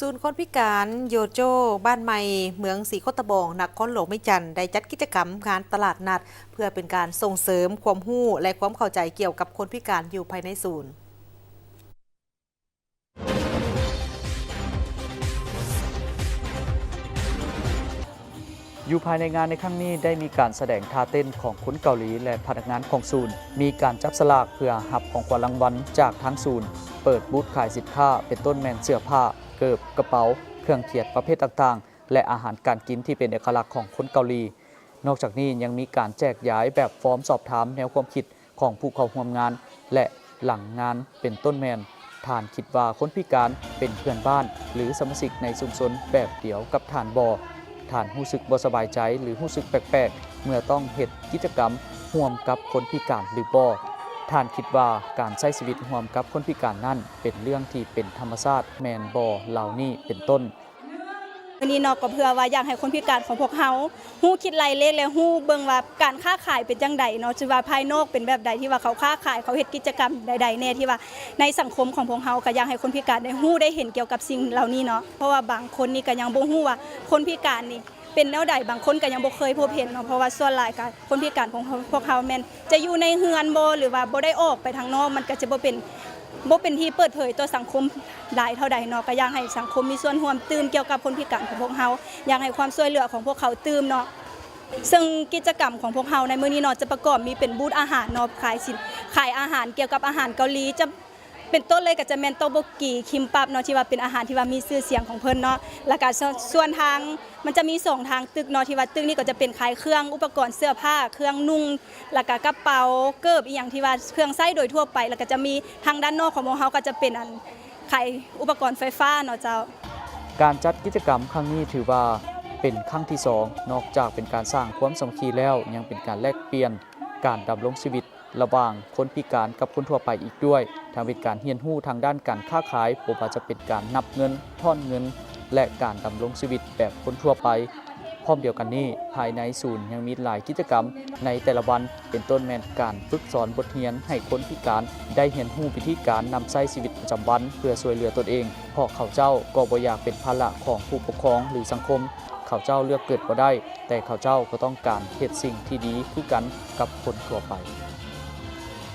ສູນຄົນພິການໂຍໂຈ ບ້ານໃໝ່ ເມືອງສີໂຄດຕະບອງ ນະຄອນຫຼວງວຽງຈັນ ໄດ້ຈັດກິດຈະກຳງານຕະຫຼາດນັດ ເພື່ອເປັນການສົ່ງເສີມຄວາມຮູ້ ແລະ ຄວາມເຂົ້າໃຈກ່ຽວກັບຄົນພິການຢູ່ພາຍໃນສູນ. ຢູ່ພາຍໃນງານໃນຄັ້ງນີ້ ໄດ້ມີການສະແດງທ່າເຕັ້ນຂອງຄົນເກົາຫຼີ ແລະ ພະນັກງານຂອງສູນ, ມີການຈັບສະຫຼາກເພື່ອຮັບຂອງຂວັນລາງວັນຈາກທາງສູນ, ເປີດບູດຂາຍສິນຄ້າ ເປັນຕົ້ນແມ່ນເສື້ອຜ້າ, ເກີບ, ກະເປົາ, ເຄື່ອງຂຽນປະເພດຕ່າງໆ ແລະ ອາຫານການກິນທີ່ເປັນເອກະລັກຂອງຄົນເກົາຫຼີ. ນອກຈາກນີ້ຍັງມີການແຈກຢາຍແບບຟອມສອບຖາມແນວຄວາມຄິດ ຂອງຜູ້ເຂົ້າຮ່ວມງານ ແລະ ຫຼັງງານ ເປັນຕົ້ນແມ່ນ ທ່ານຄິດວ່າຄົນພິການເປັນເພື່ອນບ້ານ ຫຼື ສະມາຊິກໃນຊຸມຊົນແບບດຽວກັບທ່ານບໍ່? ທ່ານຮູ້ສຶກບໍ່ສະບາຍໃຈ ຫຼື ຮູ້ສຶກແປກໆ ເມື່ອຕ້ອງເຮັດກິດຈະກຳຮ່ວມກັບຄົນພິການຫຼືບໍ່? ທ່ານຄິດວ່າການໃຊ້ຊີວິດຮ່ວມກັບຄົນພິການນັ້ນ ເປັນເລື່ອງທີ່ເປັນທຳມະຊາດແມ່ນບໍ່? ເຫຼົ່ານີ້ເປັນຕົ້ນ. ມື້ນີ້ເນາະ ກໍເພື່ອວ່າຢາກໃຫ້ຄົນພິການຂອງພວກເຮົາຮູ້ຄິດໄລ່ເລກ ແລະ ຮູ້ເບິ່ງວ່າການຄ້າຂາຍເປັນຈັ່ງໃດເນາະ, ທີ່ວ່າພາຍນອກເປັນແບບໃດ ທີ່ວ່າເຂົາຄ້າຂາຍ ເຂົາເຮັດກິດຈະກຳໃດໆແດ່ ທີ່ວ່າໃນສັງຄົມຂອງພວກເຮົາ ກໍຢາກໃຫ້ຄົນພິການໄດ້ຮູ້ໄດ້ເຫັນກ່ຽວກັບສິ່ງເຫຼົ່ານີ້ເນາະ. ເພາະວ່າບາງຄົນນີ້ກໍຍັງບໍ່ຮູ້ວ່າຄົນພິການນີ້ເປັນແນວໃດ, ບາງຄົນກໍຍັງບໍ່ເຄີຍພົບເຫັນເນາະ, ເພາະວ່າສ່ວນຫຼາຍກໍ ຄົນພິການຂອງເຮົາ ພວກເຮົາແມ່ນຈະຢູ່ໃນເຮືອນບໍ່ ຫຼືວ່າບໍ່ໄດ້ອອກໄປທາງນອກ, ມັນກໍຈະບໍ່ເປັນ ບໍ່ເປັນທີ່ເປີດເຜີຍຕໍ່ສັງຄົມຫຼາຍເທົ່າໃດເນາະ. ກໍຢາກໃຫ້ສັງຄົມມີສ່ວນຮ່ວມຕື່ມກ່ຽວກັບຄົນພິການຂອງພວກເຮົາ, ຢາກໃຫ້ຄວາມຊ່ວຍເຫຼືອຂອງພວກເຂົາຕື່ມເນາະ. ເຊິ່ງກິດຈະກຳຂອງພວກເຮົາໃນມື້ນີ້ເນາະ ຈະປະກອບມີເປັນບູດອາຫານເນາະ, ຂາຍສິນ ຂາຍອາຫານກ່ຽວກັບອາຫານເກົາຫຼີ ຈະ ເປັນຕົ້ນເລີຍກໍຈະແມ່ນໂຕໂບກີ ຄິມປັບເນາະ ທີ່ວ່າເປັນອາຫານທີ່ວ່າມີຊື່ສຽງຂອງເພິ່ນເນາະ. ແລ້ວກໍ ສ- ສ່ວນທາງ ມັນຈະມີສອງທາງຕຶກເນາະ ທີ່ວ່າຕຶກນີ້ກໍຈະເປັນຂາຍເຄື່ອງອຸປະກອນເສື້ອຜ້າ ເຄື່ອງນຸ່ງ ແລ້ວກໍກະເປົາ ເກີບ ອີ່ຫຍັງທີ່ວ່າເຄື່ອງໃຊ້ໂດຍທົ່ວໄປ. ແລ້ວກໍຈະມີທາງດ້ານນອກຂອງພວກເຮົາກໍຈະເປັນອັນຂາຍອຸປະກອນໄຟຟ້າເນາະເຈົ້າ. ການຈັດກິດຈະກຳຄັ້ງນີ້ຖືວ່າເປັນຄັ້ງທີສອງ ນອກຈາກເປັນການສ້າງຄວາມສາມັກຄີແລ້ວ ຍັງເປັນການແລກປ່ຽນການດຳລົງຊີວິດ ລະຫວ່າງຄົນພິການກັບຄົນທົ່ວໄປອີກດ້ວຍ, ທັງເປັນການຮຽນຮູ້ທາງດ້ານການຄ້າຂາຍ, ບໍ່ວ່າຈະເປັນການນັບເງິນ, ຖອນເງິນ ແລະ ການດຳລົງຊີວິດແບບຄົນທົ່ວໄປ. ພ້ອມດຽວກັນນີ້, ພາຍໃນສູນຍັງມີຫຼາຍກິດຈະກຳໃນແຕ່ລະວັນ, ເປັນຕົ້ນແມ່ນການຝຶກສອນບົດຮຽນໃຫ້ຄົນພິການໄດ້ຮຽນຮູ້ວິທີການນຳໃຊ້ຊີວິດປະຈຳວັນເພື່ອຊ່ວຍເຫຼືອຕົນເອງ, ເພາະເຂົາເຈົ້າກໍບໍ່ຢາກເປັນພາລະຂອງຜູ້ປົກຄອງ ຫຼື ສັງຄົມ. ເຂົາເຈົ້າເລືອກເກີດບໍ່ໄດ້, ແຕ່ເຂົາເຈົ້າກໍຕ້ອງການເຮັດສິ່ງທີ່ດີຄືກັນກັບຄົນທົ່ວໄປ.